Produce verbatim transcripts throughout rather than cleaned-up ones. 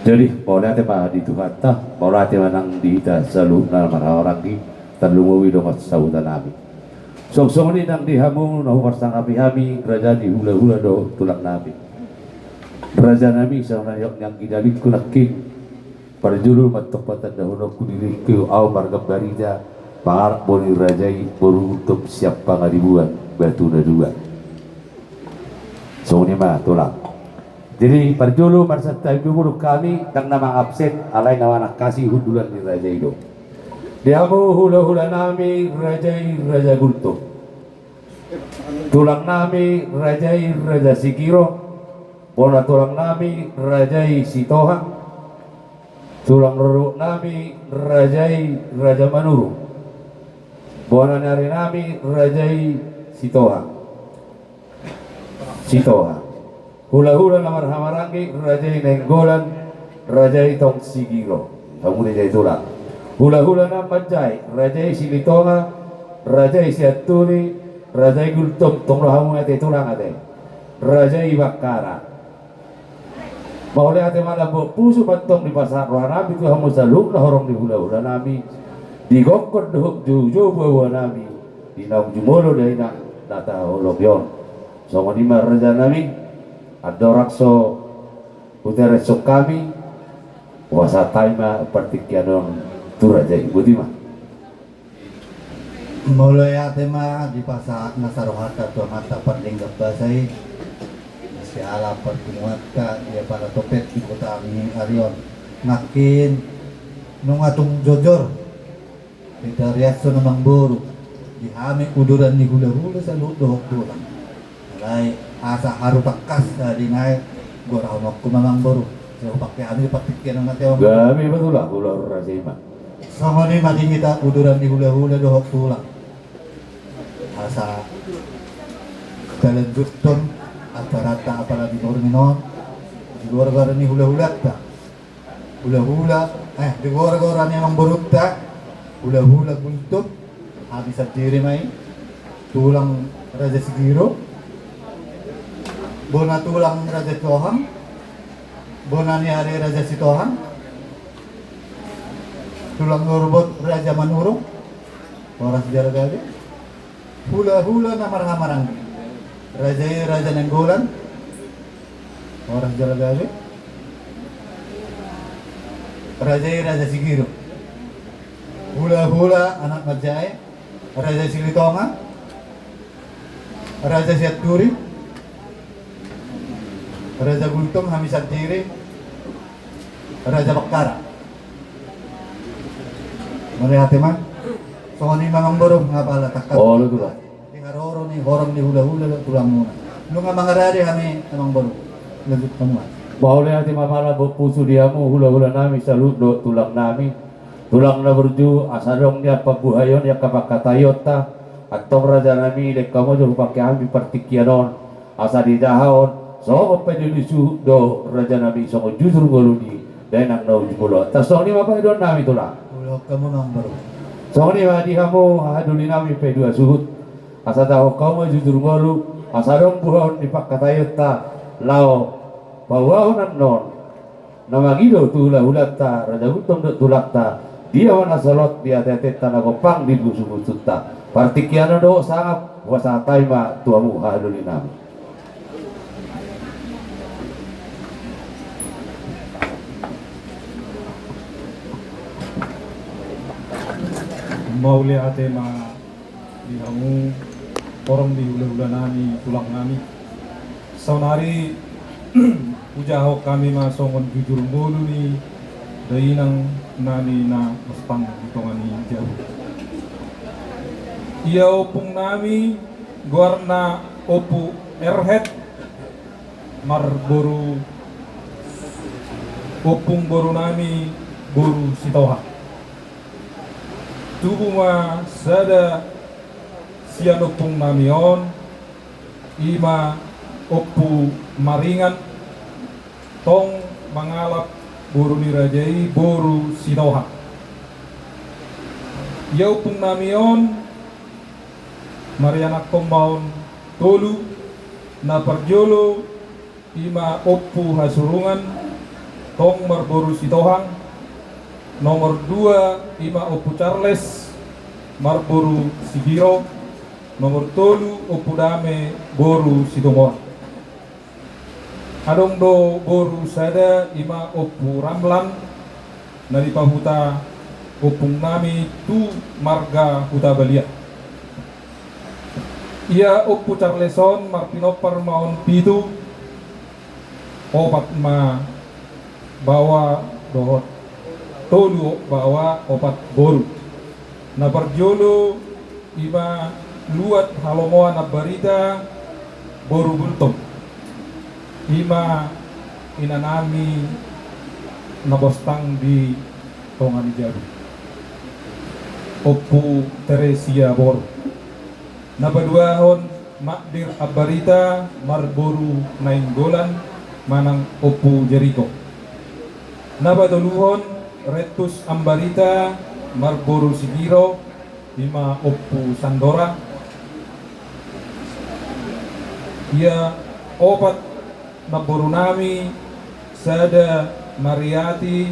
Jadi mauliate ma di Tuhanta, mauliate ma nang di hita saluhutna marhahamaranggi, tarlumobi dongan sahuta nami. Songon i nang di hamu na huparsangapi hami raja ni hulahula dohot tulang nami. Raja nami, saonari nian di dalingku nangkin, parjolo ma tong patandahononku diringku, au marga Barita, pangarap boru ni raja i, boru Gultom sian Pangaribuan, Batu na dua. Songon i ma tulang. Jadi parjolo marsantabi ma dohot hami, ndang na mangabsen, alai na manangkasi hundulan ni raja i do. Di hamu hulahula nami raja i, raja Gultom. Tulang nami raja i, raja Sigiro. Bona tulang nami raja i, Sitohang. Tulang rorobot nami raja i, raja Manurung. Bona ni ari nami raja i, Sitohang. Sitohang. Hulahula na marhahamaranggi, raja i Nainggolan, raja i tong Sigiro. Hamu raja i tulang. Hulahula na manjae, raja i Silitonga, raja i Sianturi, raja i Gultom, tong do hamu ate tulang ate. Raja i Bakkara. Mauliate ma lambok pusu ma tong dipasahat roha nami tu hamu saluhutna horong ni hulahula nami. Di gokhon dohot joujou boaboa nami. Di naung jumolo dainang na tahaholongi on. Songon i ma raja nami, andorang so hutereshon hami, hupasahat hami ma partingkian on tu raja i, boti ma. Mauliate ma dipasahat nasa rohanta tu Amanta Pardenggan Basa i, siala parpunguanta di apala topet di kota ni ari on. Nangkin nunga tung jojor pitariashon amangboru di hami uduran ni hulahula saluhut dohot tulang. Alai asa haru tangkas sadinai gorahononku ma amangboru. Sai hupake hami di partingkian on ate amangboru. Gabe ma tulang, hulahula raja i ma. Songon i ma di hita uduran ni hulahula dohot tulang. Asa talanjuthon acaranta apala di borngin on di goragora ni hulahulanta. Hulahula, eh, di goragora ni amangborunta, hulahula Gultom, hami sandiri ma i, tulang raja Sigiro, bona tulang raja Tohang, bona ni ari raja Sitohang, tulang rorobot raja Manurung, horas jala gabe. Hulahula na marhahamaranggi. Raja i raja Nainggolan. Horas jala gabe. Raja i raja Sigiro. Hulahula anak manjae. Raja Silitonga. Raja Sianturi. Raja Gultom hami sandiri. Raja Bakkara. Mauliate ma. Songon i ma amangboru, nga pala tangkas. Olo tulang. Di haroro ni horong ni hulahula dohot tulangmuna. Nunga mangarade hami amangboru. Lanjut hamu ma. Mauliate ma pala lambok pusu di hamu hulahula nami saluhut dohot tulang nami. Tulang na burju, asa adong nian pambuhaion di angka pangkataionta. Antong raja nami, lehon hamu jo hupake hami partingkian on. Asa didahahon songon pajolo ni suhut do raja nami, songon jujur ngolu ni dainang naung jumolo. Tarsongon i ma pangidoan nami tulang. Songon i ma di hamu hahadoli nami paidua suhut. Asa dahahon hamu ma jujur ngolu, asa adong buhaon ni pangkataionta laho paboahon annon. Na mangido tu hulahulanta, raja Gultom dohot tulangta, dia ma na solot di ateatenta na gompang di pusupusunta. Partingkian on dohot sangap, hupasahat hami ma tu hamu hahadoli nami. Mauliate ma di hamu horong ni hulahula nami, tulang nami. Saonari hujahahon hami ma songon jujur ngolu ni dainang nami na maspang di tonga ni jabu. Ia ompung nami goarna Ompu Erhet, marboru, ompung boru nami boru Sitohang. Tubu ma sada sian ompung nami on, i ma Ompu Maringan, tong mangalap boru ni raja i boru Sitohang. Ia ompung nami on marianakhon ma on tolu, na parjolo i ma Ompu Hasurungan, Tong marboru Sitohang. Nomor dua ima Ompu Charles marboru Sigiro. Nomor tolu Ompu Dame boru Situmorang. Adong do boru sada ima Ompu Ramlan, na dipahuta ompung nami tu marga Hutabalia. Ia Ompu Charles on marpinompar ma on pitu, opat ma baoa dohot tolu baoa, opat boru. Na parjolo ima Luat Halomoan Ambarita boru Gultom. Ima inanami na bostang di tonga ni jabu, Ompu Teresia boru. Na paduahon Magdir Ambarita marboru Nainggolan manang Ompu Jeriko. Na patoluhon Rentus Ambarita marboru Sigiro, ima Ompu Sandora. Ia opat namboru nami, sada Mariati,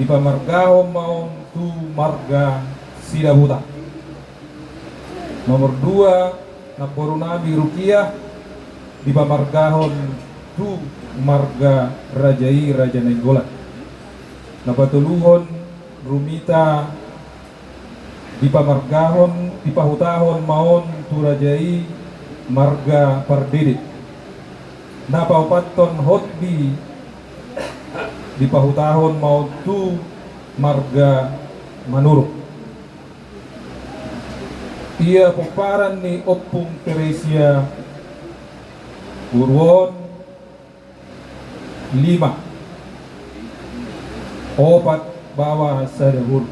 dipamargahon ma on tu marga Sidabuta. Nomor dua namboru nami Rukiah, dipamargahon tu marga raja i Raja Nainggolan. Na patoluhon Rumita, dipamargahon, dipahutahon ma on tu raja i marga Pardede. Na paopathon Hotbi, dipahutahon ma on tu marga Manurung. Ia pomparan ni Ompung Teresia boru on lima, opat baoa sada boru.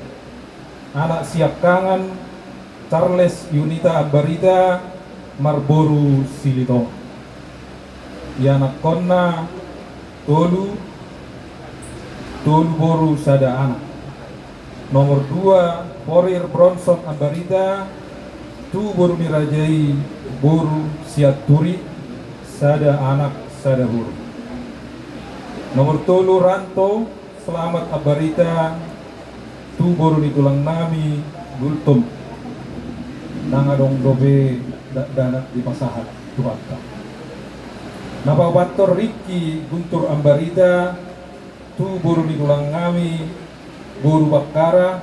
Anak siangkangan Charles Yunita Ambarita marboru Silitonga. Ianakhonna tolu, tolu boru sada anak. Nomor dua Porir Bronson Ambarita, tu boru ni raja i boru Sianturi, sada anak sada boru. Nomor tolu Ranto Selamat Ambarita, tu boru ni tulang nami Gultom. Nang adong dope dakdanak dipasahat Tuhanta. Na paopathon Riki Guntur Ambarita, tu boru ni tulang nami boru Bakkara,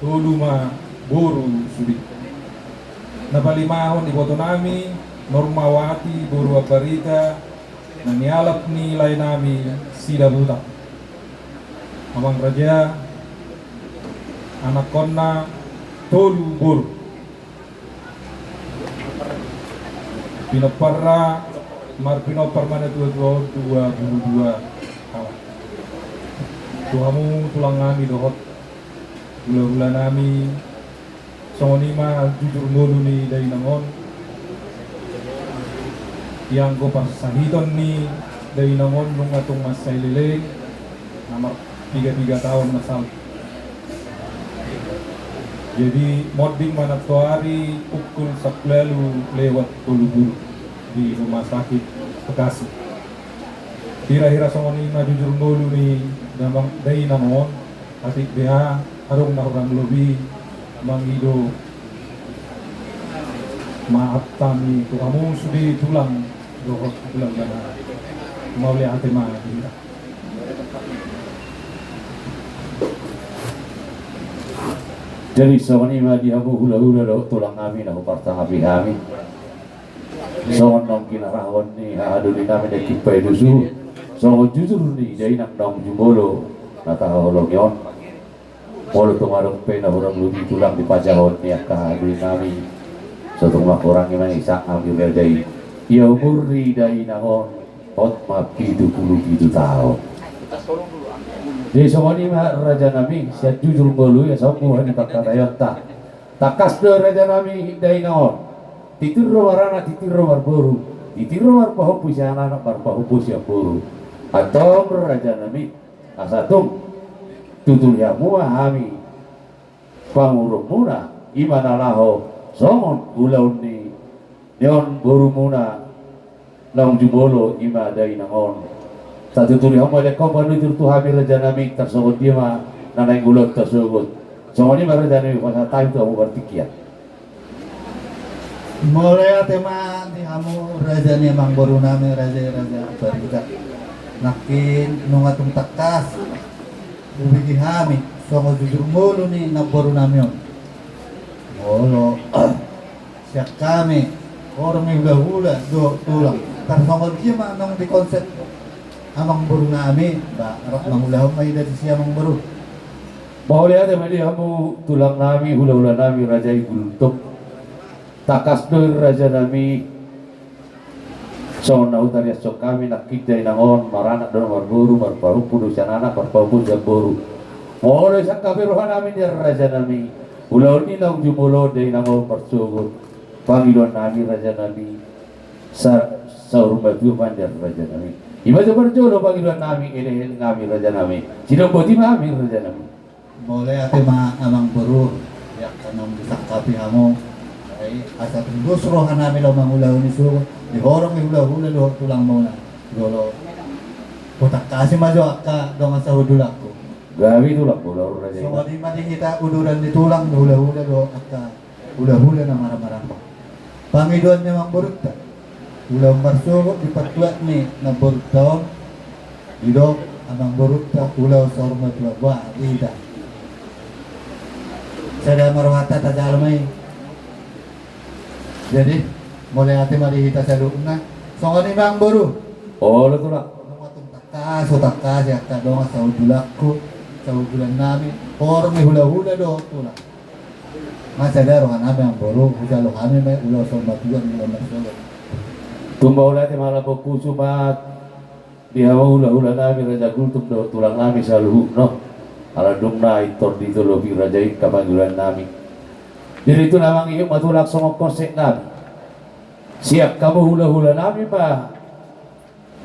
tolu ma boru sude. Na palimahon iboto nami Normawati boru Ambarita, na nialap ni lae nami Sidabuta. Amang raja, anakhonna tolu boru. Pinomparna, marpinompar ma na tuatua on dua pulu dua halak. Tu hamu tulang nami dohot hulahula nami, songon i ma jujur ngolu ni dainang on. Ianggo parsahiton ni dainang on nunga tung mansai leleng, na marpiga-piga taon na salpu. Jadi monding ma nantoari pukul sampulu lewat tolu pulu di Rumah Sakit Bekasi. Hira-hira songon i ma jujur ngolu ni damang dainang on, atik beha adong na hurang lobi, mangido maaf hami tu hamu sude tulang dohot hulahula nami. Mauliate ma di hita. Jadi songon i ma di hamu hulahula dohot tulang nami na huparsangapi hami. Songon naung ginarahon ni hahadoli nami na kippai dusu, songon jujur ni dainang naung jumolo na tahaholongi on. Molo tung adong pe na hurang lobi tulang di pajahaon ni angka hahadoli nami, so tung mangkurangi ma i sanga di raja i. Ia umur ni dainang on hot ma pitu pulu pitu taon. Jadi songon i ma raja nami, sian jujur ngolu i asa on muha ni pangkataionta. Tangkas do raja nami dainang on. Titir do marana, titir do marboru, titir do marpahompu sian anak, marpahompu sian boru. Antong raja nami, asa tung tuturi hamu ma hami pangurungmuna, i ma na laho songon ulaon ni on borumuna naung jumolo, i ma dainang on. Satuturi hamu ma dengkon panuturi tu hami raja nami, tarsongon dia ma na naeng ulaonta sogot. Songon i ma raja nami, pasahat hami tu hamu partingkian. Mauliate ma di hamu raja ni amangboru nami, raja i raja Barita. Nangkin nunga tung tangkas hubege hami songon jujur ngolu ni namboru nami on. Molo sian hami horong ni hulahula dohot tulang, tarsongon dia ma naung di konsep amangboru nami, ba rap mangulahon ma hita disi amangboru. Mauliate ma di hamu tulang nami, hulahula nami, raja i Gultom. Tangkas do i raja nami, songon na hutariashon hami, nangkin dainang on maranak do, marboru, marpahompu do sian anak, marpahompu sian boru. Molo i sangkap i roha nami nian raja nami, ulaon ni naung jumolo on dainang on marsogot, pangidoan nami raja nami, sa, saur matua ma nian raja nami. I ma jo parjolo pangidoan nami, elekelek nami raja nami, sidok boti ma hami raja nami. Mauliate ma amangboru, di angka naung disangkapi hamu. Ai asa tung dos roha nami laho mangulahon i sogot di horong ni hulahula dohot tulang muna. Jolo hutangkasi ma jo angka dongan sahundulangku. Gabe tulang muna raja i. Songon i ma di hita uduran ni tulang, hulahula dohot angka hulahula na marhahamaranggi. Pangidoan ni amangborunta, ulaon marsogot di partuat ni namborunta on, didok amangborunta ulaon saur matua, boha di hita. Sada ma rohanta tajalo ma i. Jadi mauliate ma di hita saluhutna. Songon i ma amangboru. Olo tulang. Tangkas, tangkas, angka dongan sahundulangku, sahundulan nami, horong ni hulahula dohot tulang. Nga sada roha nami amangboru, hujalo hami ma i ulaon saur matua, ulaon marsogot. Tung mauliate ma lambok pusu ma di hamu hulahula nami raja Gultom dohot tulang nami saluhutna. Ala dung na pintor ditolopi raja i angka pangidoan nami. Jadi tu na mangihut ma tulang songon konsep nami. Sian hamu hulahula nami ma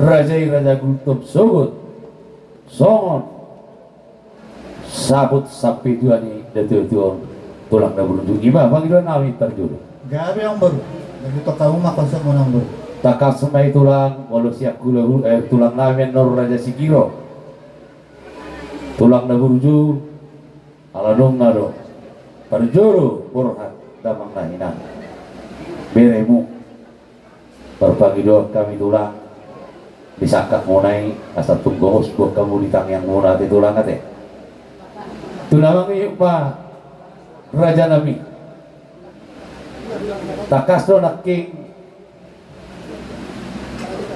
raja i raja Gultom sogot songon saput sampe tua ni natuatua on, tulang na burju. I ma pangidoan nami parjolo. Gabe amangboru. Gabe tong hamu ma konsep muna amangboru. Tangkas ma i tulang, molo sian hulahu-, eh, tulang nami annon raja Sigiro, tulang na burju. Ala nunga do parjolo borhat damang na hinan beremu. Parpangidoan hami tulang di sangkap muna i, asa tung gomos boan hamu di tangiang muna ate tulang ate. Tu na mangihut ma raja nami. Tangkas do nangkin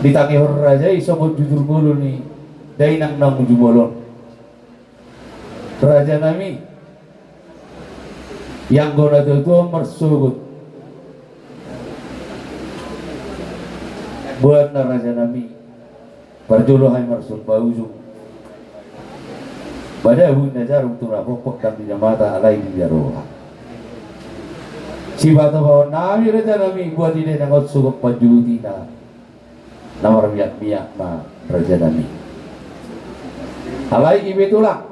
ditangihon raja i songon jujur ngolu ni dainang naung jumolo on. Raja nami, ianggo natuatua on marsogot, boan na raja nami, parjolo hami marsomba ujung. Bada buin na jarung tu na pokpok dan di na mata alai di na roha. Sipatupaon nami raja nami, boan di dainang on sogot panjuhutina. Na marmiakmiak ma raja nami. Alai i be tulang,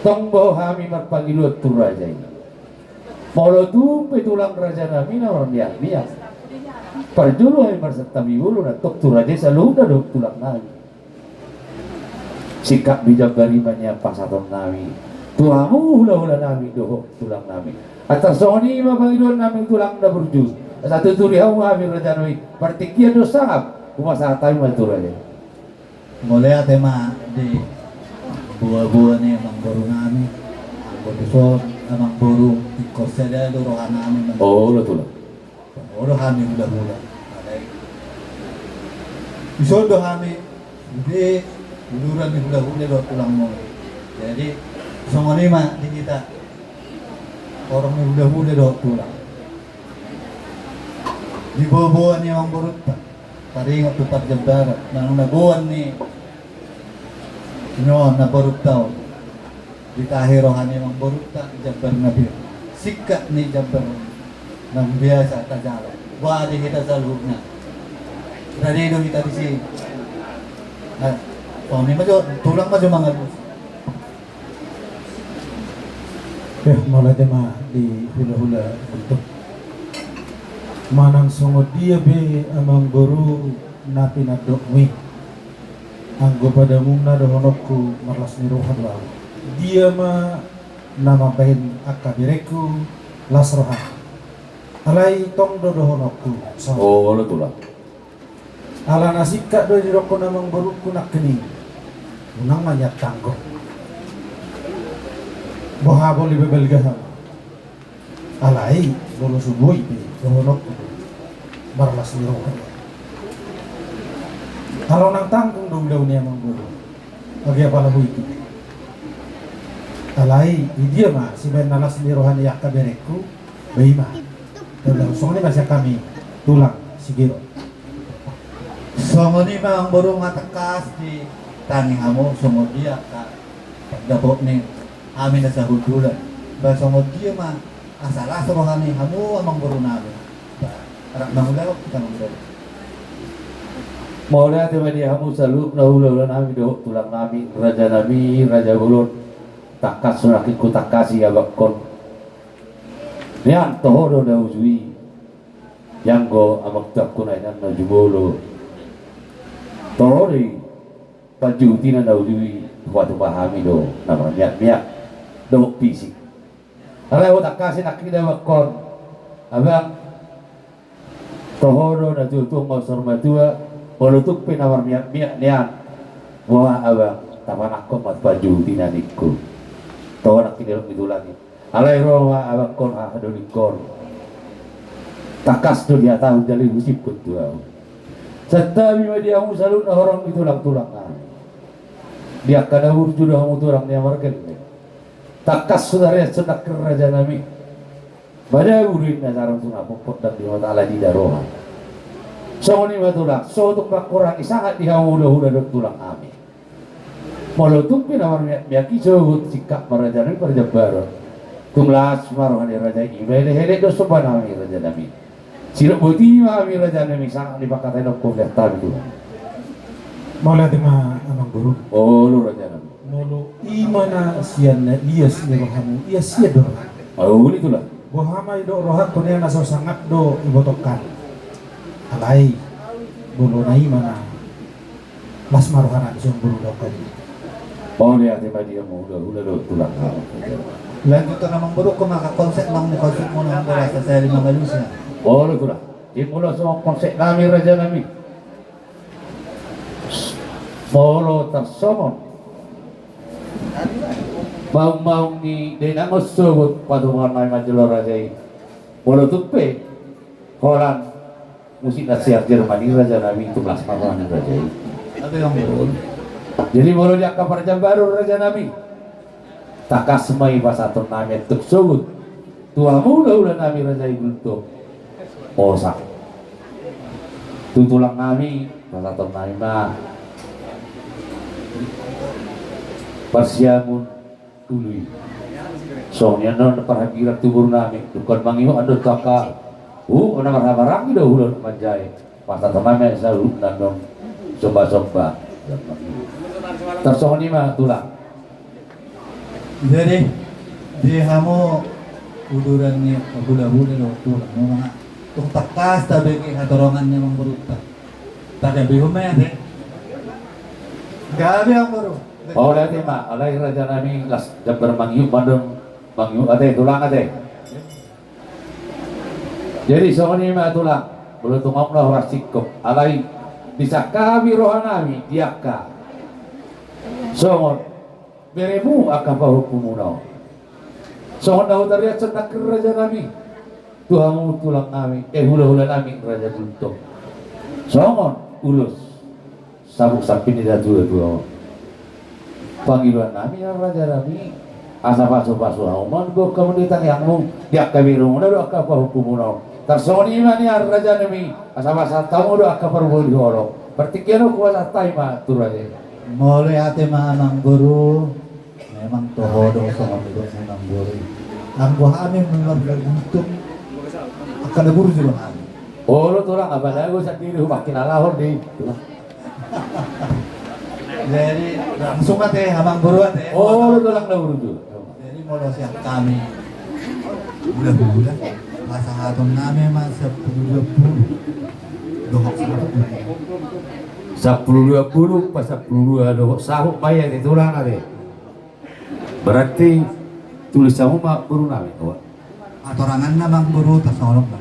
tong boha hami marpangidoan tu raja i. Molo tung pe tulang raja nami na marmiakmiak, parjolo hami marsantabi bolon antong tu raja i saluhutna dohot tulang nami. Singkat di jambar i ma nian pasahaton nami tu hamu hulahula nami dohot tulang nami. Antar songon i ma pangidoan nami tulang na burju. Asa tuturi hamu hami raja nami. Partingkian do sangap, hupasahat hami ma tu raja i. Mauliate ma di boaboa ni amangboru nami. Anggo tuson amangboru, ingkon sada do roha nami. Olo tulang. Olo hami hulahula. Alai ison do hami sude uduran ni hulahula dohot tulang muna. Jadi songon i ma di hita horong ni hulahula dohot tulang. Di boaboa ni amangborunta taringot tu parjambaran, manang na boan ni nuaeng namborunta on. Ditahi roha ni amangborunta jambar na pir, singkat ni jambar na biasa tajalo. Boha di hita saluhutna? Rade do hita disi. Nah, songon i ma jo, tulang ma jo mangalusi. Eh, mauliate ma di hulahula Gultom. Manang songon dia be amangboru na pinandokmu i, Anggo pada umumna dohononku marlas ni roha do ahu. Dia ma na mambahen angka berengku las rohana? Alai tong do dohononku, songon. Olo, tulang. Ala na singkat do didokkon amangborungku nangkining i. Unang ma nian tanggo. Boha boi be balga hamu. Alai molo so boi pe dohononku do marlas ni roha. Ala unang tanggung do ulaon ni amangboru. Age apala boi pe. Alai di dia ma sibahen na las ni roha ni angka berengku? Ba i ma. Tulang, songon i ma sian hami, tulang, sigero. Songon i ma amangboru, nga tangkas ditangi hamu songon dia angka pandapot ni hami na sahundulan. Ba songon dia ma asa las roha ni hamu amangboru nami. Ba rap mangulahon hita mangulahon. Mauliate ma di hamu saluhutna hulahula nami dohot tulang nami, raja nami, raja bolon. Tangkas nangkin hutangkasi abangkon. Nian toho do na uju i. Ianggo amang tuangku na inang na jumolo. Toho do i. Panjuhutina na uju i, tupa-tupa hami do na marmiak-miak dohot pisik. Alai hutangkasi nangkin abangkon. Abang, toho do na tua-tua mansur matua, molo tung pe na marmiak-miak nian. Boha abang, tapanangkon ma tu panjuhutina ningku. Toho nangkin i, tulang i. Alai ro ma abangkon hahadolingkon. Tangkas do dihatahon jala dihusiphon tu ahu. Santabi ma di hamu saluhutna horong ni tulang-tulang nami. Di angka na burju do hamu tulang ni amargelle. Tangkas hutariashon nangkin raja nami. Madabu do inna sarang tu na potpot, dang di mata ala di daroha. Songon i ma tulang, so tung mangkurangi sangat di hamu hulahula dohot tulang nami. Molo tung pe na marmiak-miak i, sogot singkat ma raja nami parjambaron. Tung las ma roha ni raja i, ba elek-elek do somba nami raja nami. Sidok boti ma hami raja nami, sangat ni pangkataion hami tu. Mauliate ma amangboru. Olo raja nami. Molo i ma na sian na lias ni rohamu, ia sian do roha. Olo, tulang. Boha ma didok rohangku nian, na so sangap do ibotongkan. Alai molo na i ma na las ma rohana di son boru dohot. Mauliate ma di hamu hulahula dohot tulang nami. Lanjuthon amangboru, anggo konsep, amang, ni konsep muna, amangboru, asa sai lima manusia. Olo tulang. Di molo songon konsep nami raja nami. Molo tarsongon maung-maung ni dainang on sogot patupaon nami manjalo raja i. Molo tung pe holan musik na sian Jerman i raja nami, tung las ma roha ni raja i. Jadi molo di angka parjambaron raja nami, tangkas ma i pasahaton nami antong sogot tu hamu hulahula nami raja i, Gultom. Osak. Tu tulang nami pasahaton nami ma parsiamun ulu i. Songon i annon parhampiran tu boru nami, dungkon mangihut annon tu angka, uh, na marhahamaranggi do hulahula manjae. Pasahaton nami saluhutna annon somba-somba. Tarsongon i ma tulang. Jadi di hamu uduran ni hulahula dohot tulang, memang tung tangkas tabege hatorangan ni amangborunta. Tagabehon ma i ate. Gabe amangboru. Mauliate ma, alai raja nami, las jambar mangihut ma annon, mangihut ate tulang ate. Jadi songon i ma tulang, molo tung ahu na horas singkop, alai disangkapi roha nami di angka songon beremu angka pahompumuna on. Songon na hutariashon nangkin raja nami tu hamu tulang nami, eh, hulahula nami raja Gultom. Songon ulos sabuk sampit ni natua-tua on. Pangidoan nami raja nami, asa pasu-pasu hamu ma on, boan hamu di tangiangmu di angka beremuna dohot angka pahompumuna on. Tarsongon i ma nian raja nami, asa pasahat hamu do angka parbue ni holong. Partingkian on hupasahat hami ma tu raja i. Mauliate ma amangboru. Memang toho do songon nidok ni amangboru i. Anggo hami memang marga Gultom, angka na burju do hami. Olo tulang, apalagi sandiri hupakinalahon di. Jadi langsung ate amangboru ate. Olo tulang, na burju. Jadi molo sian hami hulahula, pasahaton nami ma sampulu, dua pulu dohot sampulu. Sampulu dua pulu, pas sampulu dua dohot saut ma ia di tulang ate. Berarti tulis hamu ma boru nami, oh. Atoranganna amangboru tarsongon on ma.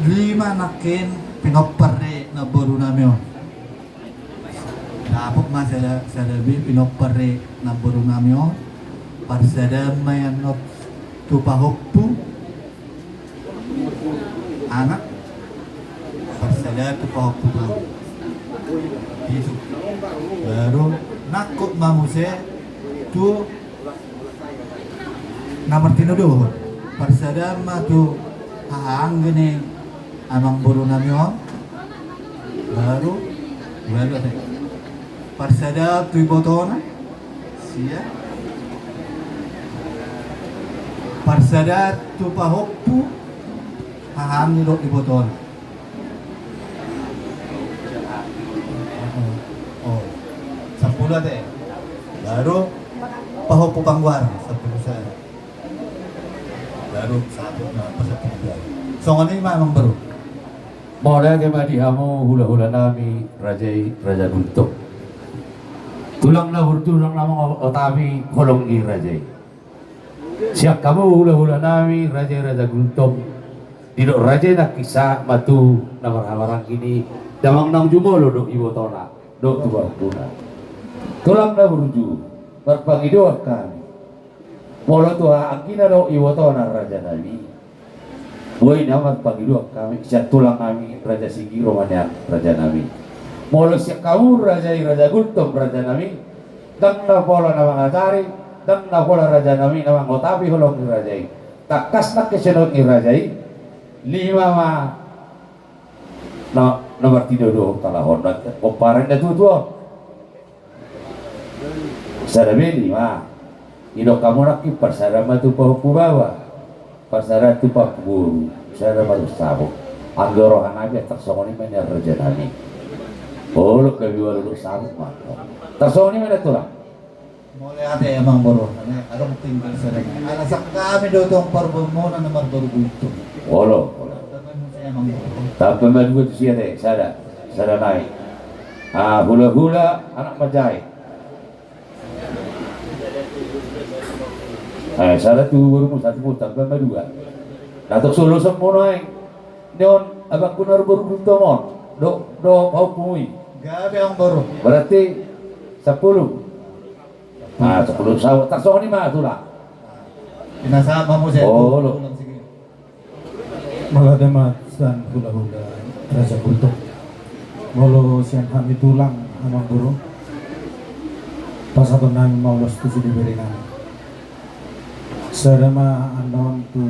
Lima nangkin pinompar ni namboru nami on. Dapot ma sada, sada be pinompar ni namboru nami on. Parsadaan ma i annon tu pahompu. Anak. Parsadaan tu pahompu boru. Itu. Baru nangkok ma muse tu na martinodohon. Parsadaan ma tu haha anggi ni amangboru nami on. Baru, baru ate. Parsadaan tu ibotona. Sia. Parsadaan tu pahompu. Haha anggi dohot ibotona. Oh, sampulu ate. Baru pahompu pangguaran sampulu sada. Baru sampulu sada. Songon i ma amangboru. Mauliate ma di hamu hulahula nami raja i, Raja Gultom. Tulang na burju, tulang na mangotapi holong ni raja i. Sian hamu hulahula nami raja i, Raja Gultom. Didok raja i nangkin sahat ma tu na marhahamaranggi ni damang naung jumolo dohot ibotona dohot tu pahompuna. Tulang na burju, marpangidoan hami. Molo tu haha anggina dohot ibotona raja nami. Boi nama marpangidoan hami sian tulang nami Raja Sigiro ma nian raja nami. Molo sian hamu raja i, Raja Gultom raja nami, ndang na pola na mangajari, ndang na pola raja nami na mangotapi holong ni raja i. Tangkas nangkin songon i raja i. Lima ma na, na martinodohon, talahon na pomparan ni natuatua on. Sada be lima. Didok hamu nangkin parsadaan ma tu pahompu baba. Parsadaan tu pahompu boru. Sada ma tu saut. Anggo roha nami tarsongon i ma nian raja nami. Olo gabe ualu dohot saut ma. Tarsongon i ma nian tulang. Mauliate amangboru. Adong tinggal sada. Ala sian hami do tong parboruon na marboru Gultom. Olo, olo. Tambah ma dua tu sia ate, sada. Sada nai. Ah, hulahula anak manjahit. Eh, sada tu borumu, sada tu boru, tambah ma dua. Na tong so losan muna i. Nion abangku na marboru Gultom on. Do, do pahompumu i. Gabe amangboru. Berarti sampulu. Ah, sampulu saut, tarsongon i ma tulang. Pinasahat ma muse. Olo. Mauliate ma sian hulahula Raja Gultom. Molo sian hami tulang amangboru, pasahaton nami ma ulos tu sude bere nami. Sada ma annon tu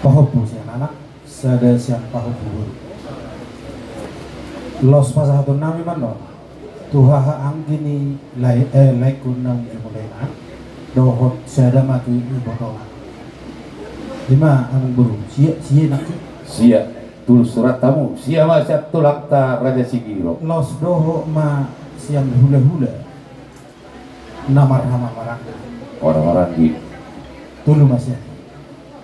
pahompu sian anak. Sada sian pahompu boru. Laos pasahaton nami ma annon tu haha anggi ni lae, eh, laengku naung jumolo i, dohot sada ma tu ibotona. Ima amangboru, sia, sia nangkin. Sia, tulis surat hamu, sia ma sian tulangta Raja Sigiro. Laos dohot ma sian hulahula na marhahamaranggi. Marhahamaranggi. Tolu ma sian i.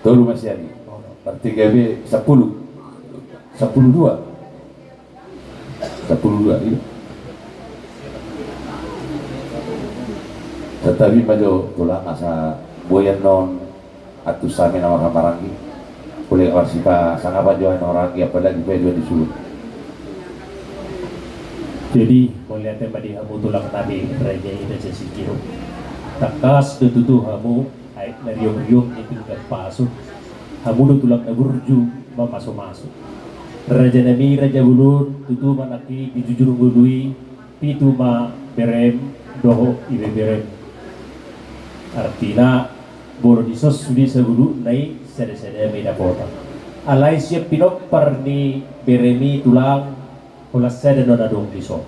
Tolu ma sian i. Olo. Berarti gabe sampulu. Sampulu dua. Sampulu dua, iya. Tetapi ma jo tulang asa boi annon antusan hami na marhahamaranggi. Uli marsipasangapan jo hami na marhahamaranggi, apalagi pe jo di suhut. Jadi, mauliate ma di hamu tulang nami raja i, Raja Sigiro. Tangkas do tutu hamu aek na riongriong di pinggan pasu. Hamu do tulang na burju mamasumasu. Raja nami, Raja Bolon, tutu ma nangkin di jujur ngolu i, pitu ma berem dohot ibeberem. Artina, molo dison sude saluhutna i, sadasada ma i dapotan. Alai sian pinompar ni berem i tulang, holan sada do na adong dison.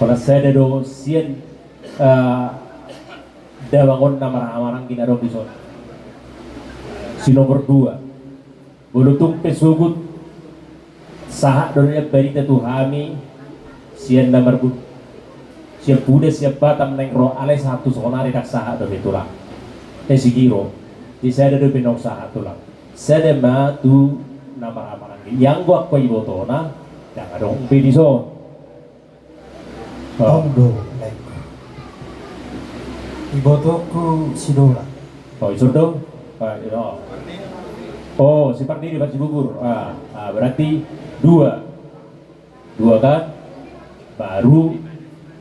Holan sada do sian, eh, damang on na marhahamaranggi na adong dison. Si nomor dua. Molo tung pe sogot sahat do nian barita tu hami sian na marbun, sian Puda, sian Batam naeng ro, alai sahat tu saonari ndang sahat dope tulang. Eh, Sigiro, di sada dope naung sahat tulang. Sada ma tu na marhahamaranggi. Ianggo angka ibotona, ndang adong be dison. Tong do, Lek. Ibotongku si Dola. Oh, ison do? Ah, iya. Oh, si Pardede, Pak, si Bubur. Ah, ah, berarti dua. Dua kan? Baru,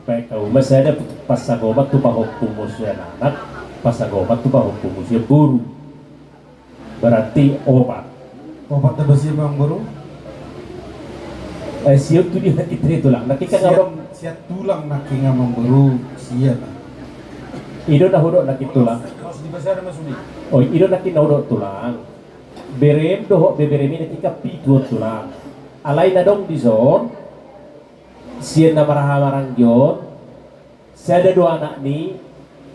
baen hamu ma sada pasagoman tu pahompumu sian anak, pasagoman tu pahompumu sian boru. Berarti opat. Opat tamba sia, Amangboru? Eh, sia tu dia nangkin, tulang. Nangkin kan sian, orang sian tulang nangkin, Amangboru, sia na. I do na hudok nangkin, tulang. Mas, di basa ada, Mas Udi. Oh, i do nangkin na hudok, tulang. Berem dohot beberem i nangkin kan pitu on, tulang. Alai na adong dison, sian na marhahamaranggi on, sada do anak ni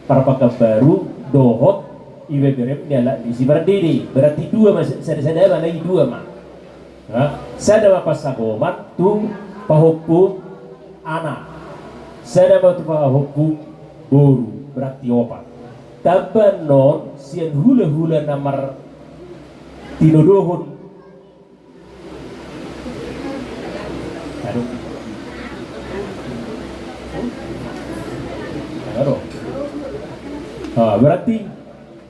Parpakan Baru dohot ibeberem ni anak ni si Pardede. Berarti dua ma, sada-sada ma, alai dua ma. Nah, sada ma pasagoman tu pahompu anak. Sada ma tu pahompu boru, berarti opat. Tamba annon sian hulahula na martinodohon. Aduh. Aduh. Ah, berarti,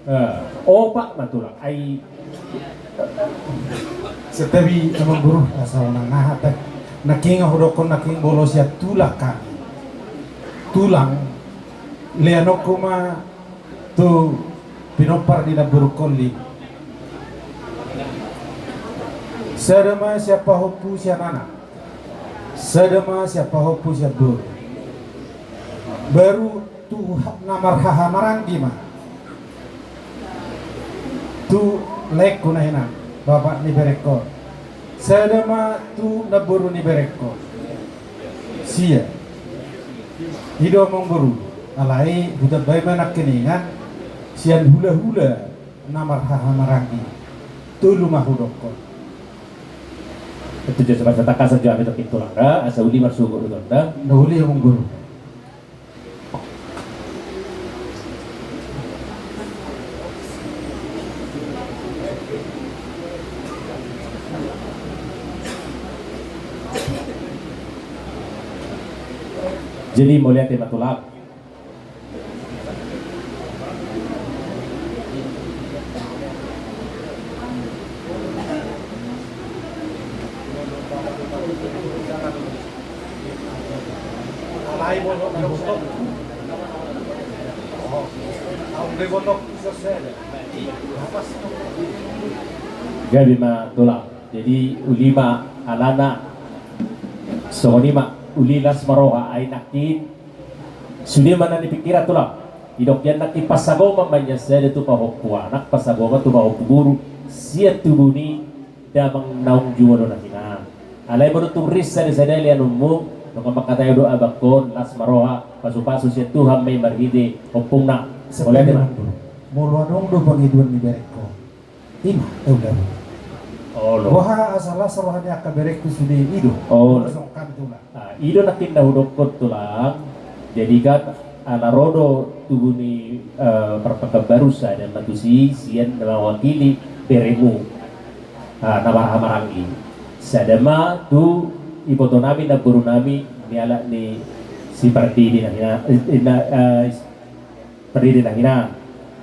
ah, opat ma, tulang. Ai. Santabi, Amangboru, asa unang aha pe. Nangkin hudokkon nangkin molo sian tulang hami. Tulang, leanonku ma tu pinompar ni namborungkon lima. Sada ma sian pahompu sian anak. Sada ma sian pahompu sian boru. Baru tu ha-, na marhahamaranggi ma. Tu laengku na hinan, bapak ni berengkon. Sada ma tu namboru ni berengkon. Sia. I do, Amangboru. Alai hutambai ma nangkiningan sian hulahula na marhahamaranggi. Tolu ma hudokkon. Itu jo, sepas takasan jo, ami tokin, tulang, da. Asa uli marsogot do, da. Na uli, Amangboru. Jadi, mauliate ma, tulang. Gabe ma, tulang. Jadi uli ma alana. Songon i ma, uli las ma roha, ai nangkin sude ma na nipingkirhon, tulang. Didok hian nangkin pasagoman ma nian sada tu pahompu anak, pasagoman tu pahompu boru, sian tubu ni damang naung jumolo na hinan. Alai molo tung ris sada-sada leanonmu, nunga mangkatai do abangkon, las ma roha, pasu-pasu sian Tuhan ma i marhite ompungna. Molo adong do pangidoan ni berengkon, ima, eh, udah. Olo. Boha asa las roha ni angka berengku sude, i do. Olo. Songon hami, tulang. Ah, i do nangkin na hudokkon, tulang. Jadi kan, ala ro do tubu ni, eh, Parpakan Baru, sada ma tusi sian na mawakili beremu. Ah, na marhahamaranggi. Sada ma tu ibotonami, namborunami, ni anak ni si Pardede na hinan, eh, na, eh, Pardede na hinan.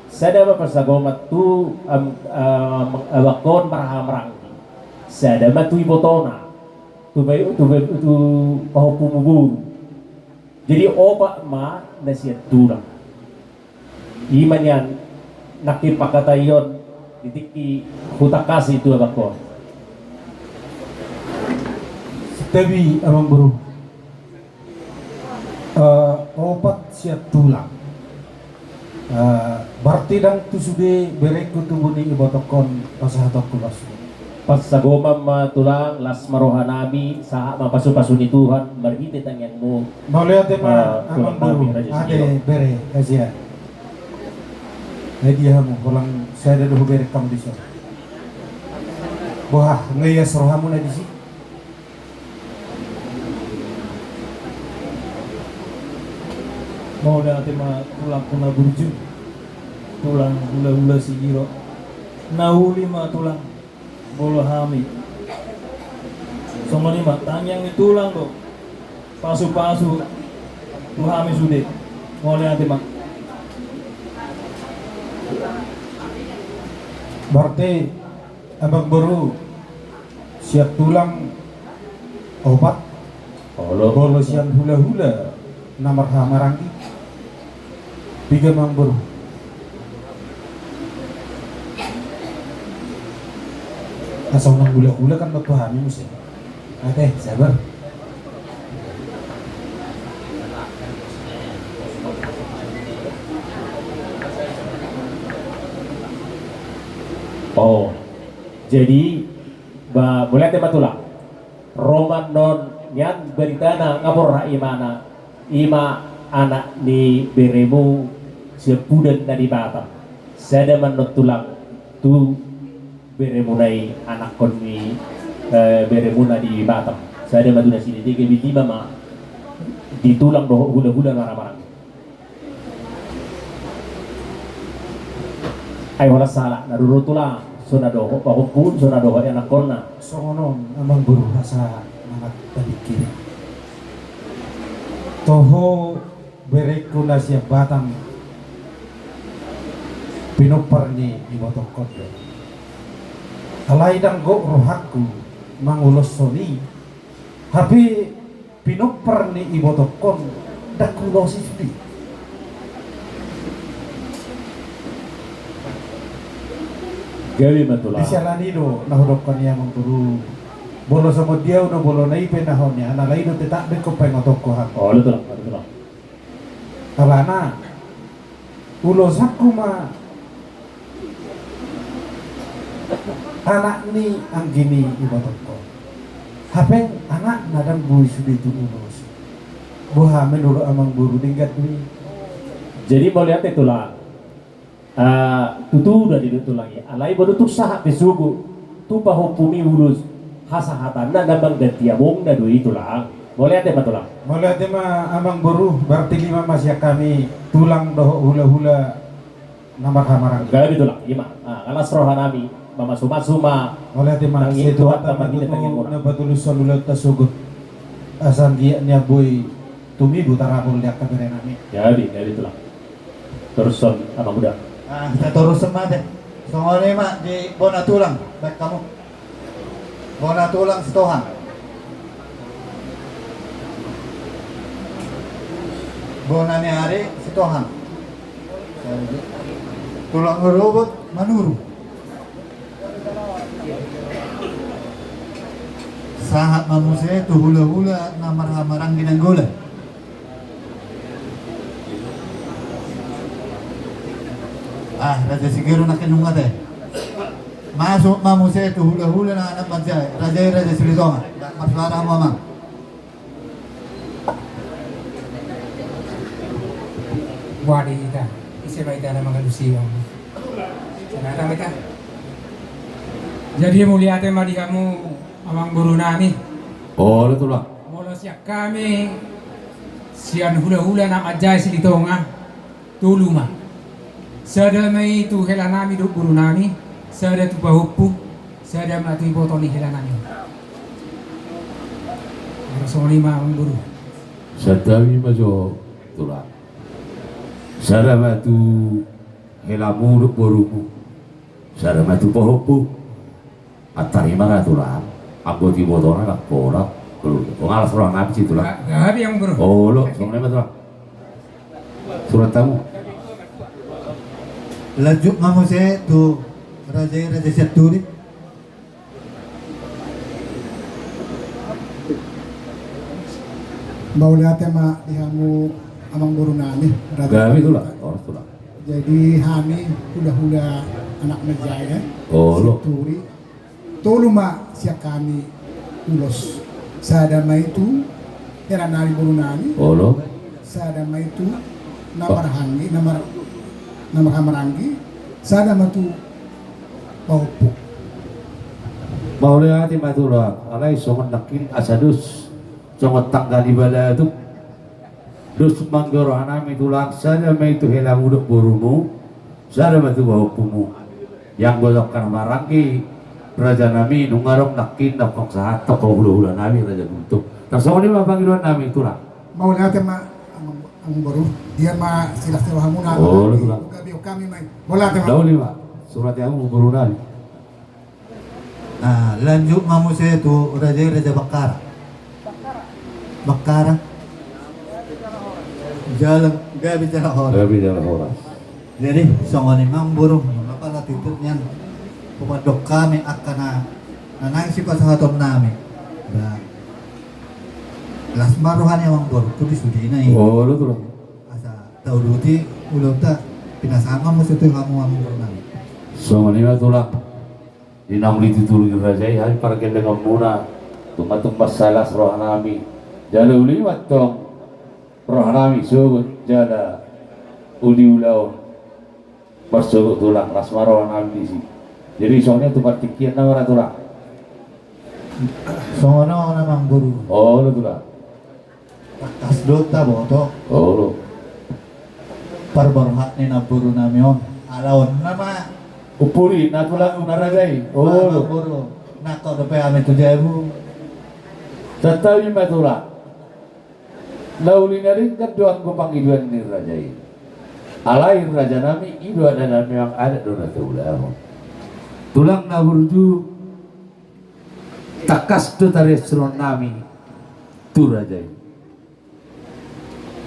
Sada ma pasagoman tu, am, am, abangkon marhahamaranggi. Sada ma tu ibotona. Tu pa-, tu pa-, tu pahompumu boru. Jadi opat ma na sian tulang. Ima nian nangkin pangkataion di tingki hutangkasi tu abangkon. Santabi, Amangboru. Eh, opat sian tulang. Eh, berarti ndang tu sude berengku tubu ni ibotongkon pasahatonku, Mas. Pasagoman ma, tulang, las ma rohanami, sahat ma pasu-pasu ni Tuhan marhite tangiangmu. Mauliate ma, eh, tulang, Amangboru, nami, Raja Ade Sudiro. Bere, Asia. Ai dia hamu, holan sada do hubereng hamu dison. Boha, nga ias rohamuna disi? Mauliate ma, tulangku na burju, tulang hulahula Sigiro. Na uli ma, tulang. Molo hami songon i ma, tangiang ni tulang do pasupasu tu hami sude. Mauliate ma. Berarti amangboru sian tulang opat. Olo. Molo sian hulahula na marhahamaranggi, piga amangboru? Asa unang hulahula kan tu hami muse. Ate, sabar. Oh, jadi ba, mauliate ma tulang. Ro ma annon nian baritana nga borhat imana, ima anak ni beremu siampudan na di Batam. Sada ma annon tulang tu beremuna i, anakkon ni, eh, beremuna di Batam. Sada ma tu nasida, gabe lima ma di tulang dohot hulahula na marhahamaranggi. Ai holan sahalakna do tulang, so na dohot pahompu, so na dohot anakkonna. Songon on amangboru, asa manat tapikiri. Toho berengku na sian Batam, pinompar ni ibotongkon do. Alai ndang gok rohangku manguloshon i, hape pinompar ni ibotongkon ndang huulosi sude. Gabe ma tulang. Di siala ni i do na hudokkon i amangboru. Molo songon dia do bolona, i pe na hon i, alai do tetap do ingkon paingotonku hami. Olo tulang, olo tulang. Alana ulosanku ma anak ni anggi ni ibotongkon. Hape anakna ndang boi sude tu ulos. Boha menurut amangboru, denggan do i? Jadi mauliate tulang. Ah, tutu do i do tulang i. Alai molo tung sahat pe sogot tu pahompumi ulos, hasahatanna na mangganti abongna do i tulang. Mauliate ma tulang. Mauliate ma amangboru, berarti lima ma sian hami tulang dohot hulahula na marhahamaranggi. Gabe tulang, ima. Ah, las rohanami mamasumasu ma. Mauliate ma. Sai Tuhanta ma tutu na patulushon ulaonta sogot, asa anggiat nian boi tumibu tarapul di angka berenami. Gabe, gabe tulang. Torushon amang uda. Ah, tatorushon ma ate. Songon i ma di bona tulang, baen hamu. Bona tulang Sitohang. Bona ni ari Sitohang. Tulang rorobot Manuru. Sahat ma muse tu hulahula na marhahamaranggi Nainggolan. Ah, Raja Sigero nangkin nunga ate. Masuk ma muse tu hulahula na anak manjae, Raja i Raja Silitonga. Marsuara hamu amang. Wadi hita, ise ma hita na mangalusi on. Songon i ma hita. Jadi mauliate ma di hamu amangborunami. Olo tulang. Molo sian hami, sian hulahula na manjae Silitonga, tolu ma. Sada ma i tu helanami dohot borunami, sada tu pahompu, sada ma tu iboto ni helanami. Molo songon i ma amangboru. Santabi ma jo tulang. Sada ma tu helamu dohot borumu, sada ma tu pahompu. Antar i ma ra tulang, anggo tu ibotona ndang pola. Olo, las rohanami tulang. Gabe amangboru. Olo, songon i ma tulang. Surat tamu. Lanjut ma muse tu Raja i Raja Sianturi. Mauliate ma di hamu amangborunami. Gabe tulang, horas tulang. Jadi hami hulahula anak manjae, ya. Olo. Sianturi. Tolu ma sian hami ulos. Sada ma i tu helanami borunami. Olo. Sada ma i tu na marhahamaranggi, na mar-, na marhahamaranggi. Sada ma tu pahompu. Mauliate ma tulang, alai songon nangkin asa dos songon tangga ni balatuk. Dos ma anggo rohanami tulang, sada ma i tu helamu dohot borumu, sada ma tu pahompumu. Ianggo tongka na maranggi, Raja nami, nunga adong nangkin na pangsahat tu hula-hula nami Raja Gultom. Tarsongon i ma pangidoan nami, Tulang. Mauliate ma, Amang, Amang Boru. Dia ma silas ni rohamuna. Olo, Tulang. Gabe hami ma i. Mauliate ma. Daoli ma. Surati hamu boru nami. Nah, lanjut ma muse tu raja i, Raja Bakkara. Bakkara. Jala gabe jala horas. Gabe jala horas. Jadi songon i ma, Amang Boru, nunga pala tutu nian. Pamandok hami angka na, na naeng sipasahaton nami. Ba, las ma roha ni Amang Boru tu di sudena i. Olo, Tulang. Asa tauduti ulaonta, pinasahat ma muse tu hamu, Amang Boru nami. Songon i ma, Tulang. Di naung dituturi raja i, hami pargellengonmuna, tumatumbas ma las roha nami. Jala uli ma antong roha nami sogot jala uli ulaon. Marsogot, Tulang, las ma roha nami disi. Jadi songon i tu partingkian nama ra, Tulang. Songon on, Amang Boru. Olo, Tulang. Tangkas do taboto. Olo. Parborhat ni namboru nami on. Ala on nama. Umpuli na, Tulang, na raja i. Olo. Namboru. Nangkok dope hami tu jabu. Santabi ma, Tulang. Na uli na denggan do anggo pangidoan ni raja i. Alai raja nami, i do adat nami, memang adat do na taulahon. Tulang na burju, tangkas do tareonsonon nami tu raja i.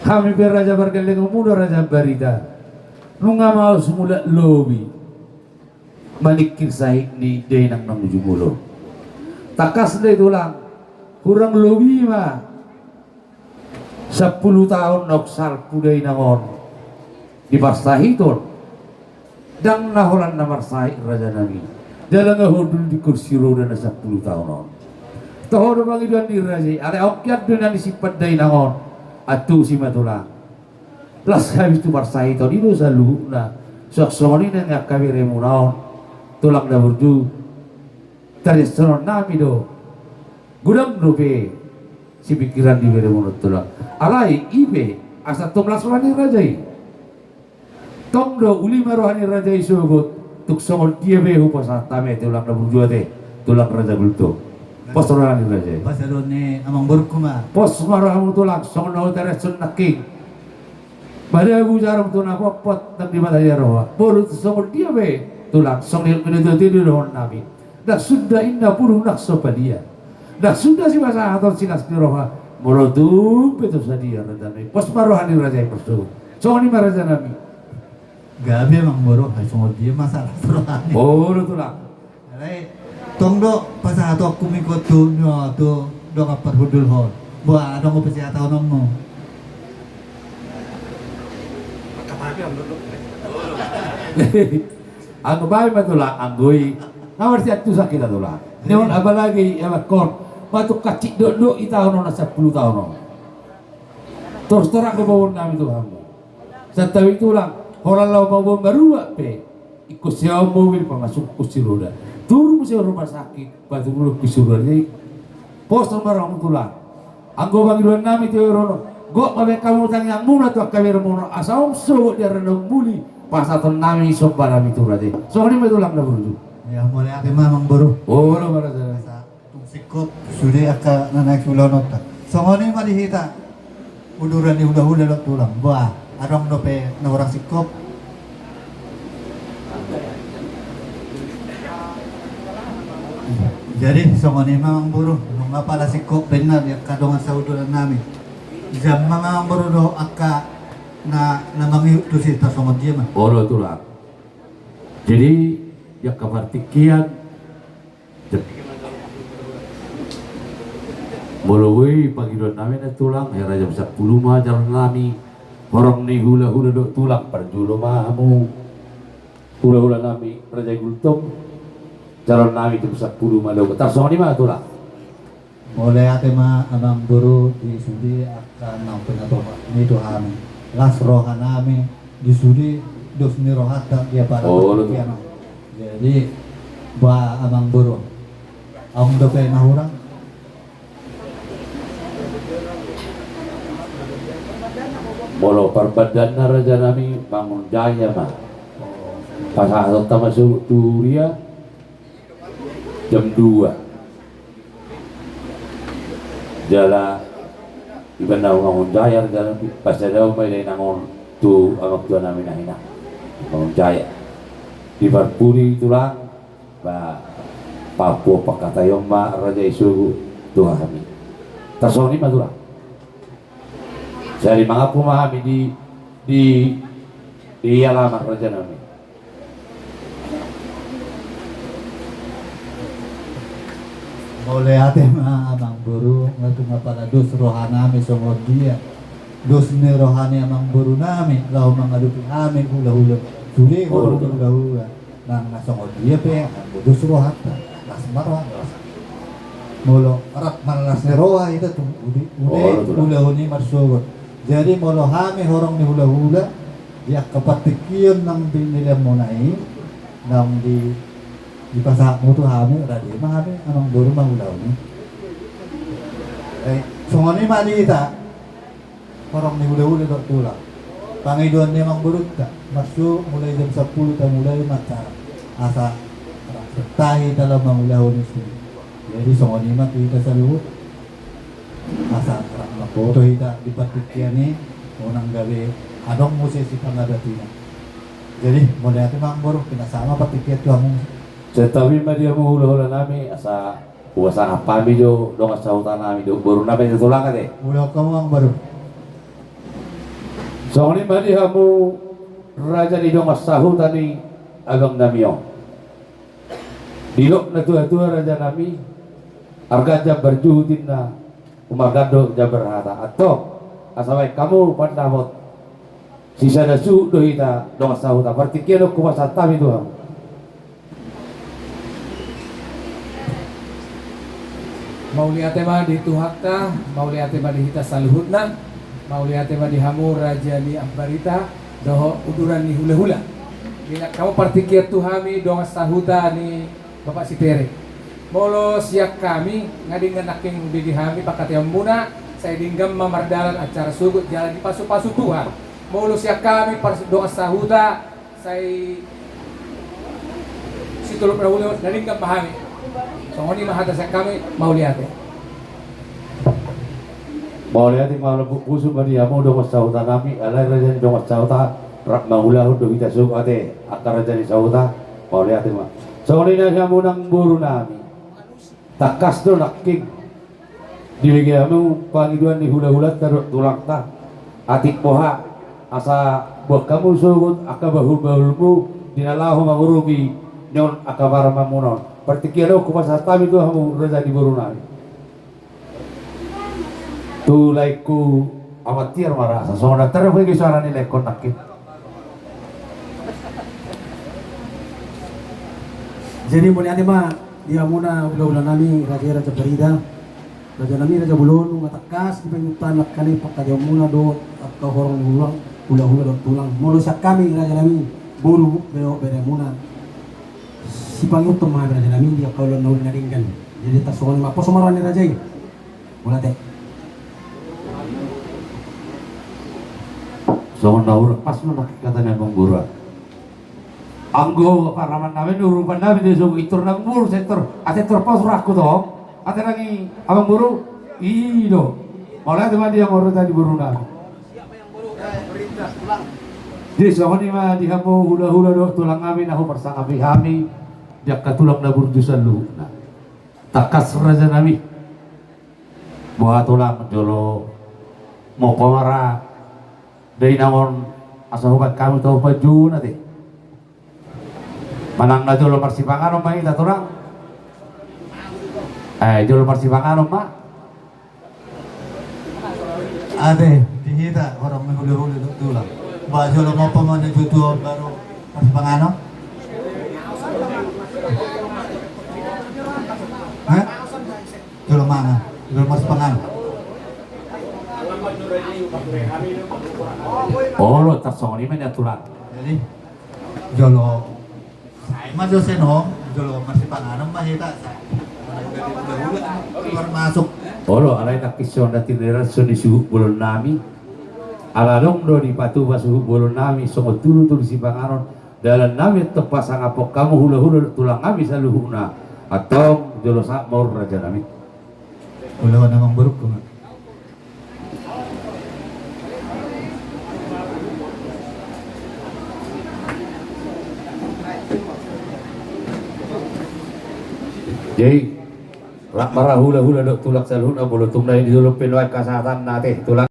Hami pe raja pargellengonmuna, Raja Ambarita, nunga maos mulak lobi maningkir sahit ni dainang na uju molo. Tangkas do i, Tulang, hurang lobi ma sampulu taon naung salpu dainang on di parsahiton. Ndang na holan na marsahit raja nami, jala nga hundul di kursi roda na sampulu taon on. Toho do pangidoan ni raja i, alai ongkian do na nisimpan dainang on. Antusi ma, Tulang, las hami tu parsahiton i do saluhutna. Suang songon i nang angka beremuna on, Tulang na burju, tareonsonon nami do. Godang dope sipingkiran di beremuna on, Tulang. Alai i pe asa tong las roha ni raja i. Tong do uli ma roha ni raja i sogot, tung songon dia pe hupasahat hami, Tulang na burju ate, Tulang Raja Gultom. Pos roha ni raja i. Pasahaton ni amangborungku ma. Pos ma rohamu, Tulang, songon na hutareonson nangkin. Madabu jarum tu na potpot, ndang dibatahi roha. Molo tung songon dia pe, Tulang, songon i ma na tutu dohonon nami. Ndang suda inna pudung nang so padia. Ndang suda sipasahaton silas ni roha, molo tung pe tu sadia, raja nami. Pos ma roha ni raja i marsogot. Songon i ma, raja nami. Gabe, Amangboru, ai songon dia masalah tu roha ni. Olo, Tulang. Alai tong do pasahatonku ma ingkon tu, tu dongan parhundulhon. Boha, adong do pasahatonmu? Anggo baen ma, Tulang, anggo i. Na marsiantusan hita, Tulang. Ni on apalagi, ya, ingkon. Matuk kancit dokdok i taon on, na sampulu taon on. Torus terang do boanon nami tu hamu. Santabi, Tulang, holan laho mamboan maruak pe, ingkon sian mobil pamasuk kursi roda. Turun muse rumah sakit, paturun kursi roda i. Pos ma rohamu, Tulang. Anggo pangidoan nami tu roha on, gok ma baen hamu tangiangmuna tu angka beremuna on, asa tung sogot di ari na ummuli pasahaton nami somba nami tu raja i. Songon i ma, Tulang na burju. Ya, mauliate ma, Amangboru. Olo ma, raja. Asa tung singkop sude angka na naeng siulaononta. Songon i ma di hita. Uduran ni hulahula dohot tulang. Boha, adong dope na hurang singkop? Jadi songon i ma, Amangboru, nunga pala singkop baenna di angka dongan sauduran nami. Jam ma, Amangboru, do angka na, na mangihut tusi, tarsongon dia ma. Olo, Tulang. Jadi di angka partingkian, molo boi pangidoan nami na, Tulang, eh, raja jam sampulu ma jalo nami. Horong ni hulahula dohot tulang, parjolo ma hamu hulahula nami, raja Gultom, jalo nami jam sampulu ma dohot. Tarsongon i ma, Tulang. Mauliate ma, Amangboru, di sude angka naung pinatupa ni tu hami. Las roha nami di sude dos ni rohanta di apala. Olo, Tulang. Jadi, boha, Amangboru, adong dope na hurang? Molo parbandanna, raja nami, mangunjaya ma. Pasahatonta ma sogot tu huria. Jam dua. Jala ibana mangonjayar jala pasadaon ma i dainang on tu amang tua nami na hina. Mangonjayar. Di parpudi tulang, ba, papu pangkataion ma raja i sogot tu hami. Tarsongon i ma tulang. Jadi mangampu ma hami di, di, di alaman raja nami. Mauliate ma amang boru, nga tung apala dos roha nami songon dia. Dos ni roha ni amang boru nami, laho mangadopi hami hula-hula. Sude horong hula-hula. Nang na songon dia pe, anggo dos rohanta, las ma roha, las. Molo rap marlas ni roha hita tu, uli, uli, ulaon i marsogot. Jadi molo hami horong ni hula-hula, di angka partingkian nang di nilehonmuna i, nang di, dipasahatmu tu hami, rade ma hami, amang boru mangulahon i. Eh, songon i ma di hita. Horong ni hula-hula dohot tulang. Pangidoan ni amang borunta, marsuo mulai jam sampulu tamulai ma acara. Asa rap tahi talam mangulahon i sude. Jadi songon i ma tu hita saluhut. Asa rap mamboto hita di partingkian i, unang gabe adong muse sipangadopi na. Jadi mauliate ma amang boru, pinasahat ma partingkian tu hamu. Santabi ma di hamu hula-hula nami, asa hupasahat hami jo dongan sahuta nami dohot boru nami tu tulang ate. Mauliate ma amang boru. Songon i ma di hamu raja ni dongan sahuta ni abang nami on. Didok natua-tua raja nami, arga jambar juhut inna, umarga do jambar hata. Antong, asa baen hamu pandapot. Sisada suhut do hita dongan sahuta, partingkian on hupasahat hami tu hamu. Mauliate ma di Tuhanta, mauliate ma di hita saluhutna, mauliate ma di hamu raja ni Ambarita, dohot uduran ni hula-hula. Dilehon hamu partingkian tu hami dongan sahuta ni Bapak Sipere. Molo sian hami, nga denggan nangkin dibege hami pangkataionmuna, sai denggan ma mardalan acara sogot jala dipasu-pasu Tuhan. Molo sian hami pars-, dongan sahuta, sai sitolopan na uli, na denggan ma hami. Songon i ma hata sian hami, mauliate. Mauliate ma, lambok pusu ma di hamu dongan sahuta nami, alai raja ni dongan sahuta, rap mangulahon do hita sogot ate, angka raja ni sahuta, mauliate ma. Songon i ma di hamu nang boru nami. Tangkas do nangkin dibege hamu pangidoan ni hula-hulanta dohot tulangta. Atik boha, asa boan hamu sogot angka bahul-bahulmu di na laho mangurupi nion angka parumaenmuna on. Partingkian on hupasahat hami tu hamu raja ni boru nami. Tu laengku Amat Tiar ma rasa songon na tarhobas suara ni laengkon nangkin. Jadi mauliate ma di hamuna hula-hula nami, raja i, raja Barita, raja nami, raja bolon, nunga tangkas dipangihuthon angka na i pangkataionmuna dohot angka horong ni hula-hula dohot tulang. Molo sian hami raja nami, boru dohot beremuna, sipangihuthon ma hami raja nami di angka ulaon na uli na denggan. Jadi tarsongon i ma, poso ma roha ni raja i. Mauliate. Songon na hurang pas ma nangkin hata ni amang boru. Anggo parumaen nami, urupan nami di sogo i, tor nang boru, sai tor, ate tor pos rohangku tong. Ate nang i amang boru, i do. Mauliate ma di hamu raja ni boru nami. Jadi songon i ma di hamu hula-hula dohot tulang nami na huparsangapi hami di angka tulang na burju saluhutna. Tangkas raja nami. Boha tulang, jolo mompa ma ra dainang on asa hubaen hami tu panjouon ate. Manang na jolo marsipanganon ma hita tulang. Eh, jolo marsipanganon ma. Ate, di hita horong ni hula-hula dohot tulang. Ba jolo mompa ma na jolo tu on baru marsipanganon. Hah? Jolo mangan, jolo marsipanganon. Olo, tarsongon i ma nian tulang. Jadi jolo, sai ma jo songon, jolo marsipanganon ma hita, sai. Hula-hula, keluar masuk. Olo, alai nangkin songon na tinira songon i suhut bolon nami. Ala adong do dipatupa suhut bolon nami songon tudu-tudu sipanganon. Dalan nami antong pasangaphon hamu hula-hula dohot tulang nami saluhutna. Antong jolo sahat ma on raja nami. Ulaon amang borungku ma. Jadi, rap marahula-hula dohot tulang saluhutna, molo tung na di dolok pe nuaeng kasahatanna ate tulang.